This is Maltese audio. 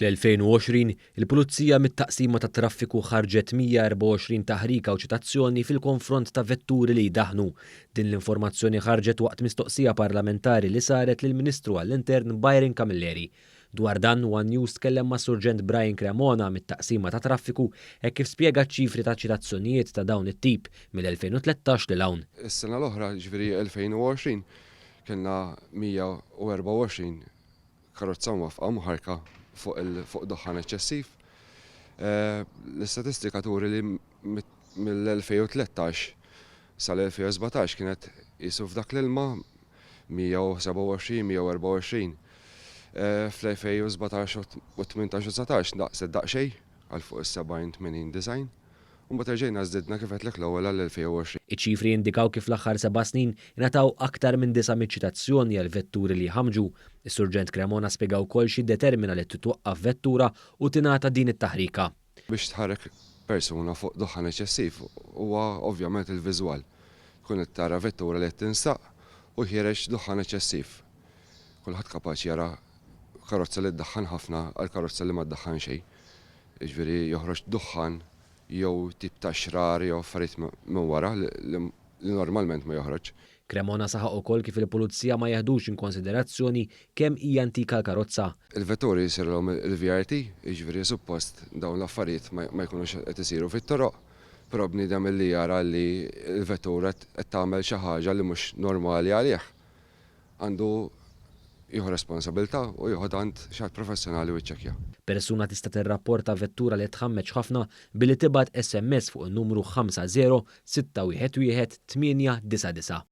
Fl-2020, il-Pulizija mit-Taqsima tat-Traffiku ħarġet 124 taħrika u ċitazzjoni fil-konfront ta' vetturi li jdaħħnu. Din l-informazzjoni ħarġet waqt mistoqsija parlamentari li saret lill-Ministru għall-Intern Byron Camilleri. Dwar dan, one News tkellem mas-Surġent Brian Cremona mit-Taqsima tat-Traffiku hekk kif spjega ċ-ċifri ta' ċitazzjonijiet ta' dawn it-tip mill-2013 lil hawn. Is-sena l-oħra, jiġifieri 2020, kellna 124 karozza mwaffqa mħarrka fuq fuq duħħan eċċessiv. L-istatistika turi li mill-2013 sal-2017 kienet qisu f'dak l-ilma 127, 124. Fl-2017 u 18 u 19 naqset daqsxejn għal fuq is-70, 80, 90. U mbagħad erġejna żdidna kif għedtlek l-ewwel għall-2020. Iċ-ċifri jindikaw kif l-aħħar seba' snin ingħataw aktar minn 900 ċitazzjoni għal vetturi li jħammġu. Is-Surġent Cremona spjega wkoll x'jiddetermina li titwaqqaf vettura u tingħata din it-taħrika. Biex tħarrek persuna fuq duħħan eċċessiv huwa ovvjament il-viżwal. Tkun qed tara vettura li qed tinsaq u ħiereġ duħħan eċċessiv. Kulħadd kapaċi jara karozza li ddaħħan ħafna għal karozza li ma ddaħħan xejn. Jiġifieri joħroġ duħħan jew tip ta' xrar jew affarijiet minn wara li normalment ma joħroġ. Cremona saħaq ukoll kif il-pulizija ma jeħdux in konsiderazzjoni kemm hija antika l-karozza. Il-vetturi jsirilhom il-VRT, jiġifieri suppost dawn l-affarijiet ma jkunux qed isiru fit-toroq, però bniedem li jara li l-vettura qed tagħmel xi ħaġa li mhux normali għalih, għandu jieħu responsabilità u jieħu għand xi ħadd professjonali u jiċċekkja. Persuna tista' tirrapporta vettura li tħammeġ ħafna billi tibgħat SMS fuq in-numru 50 611 899.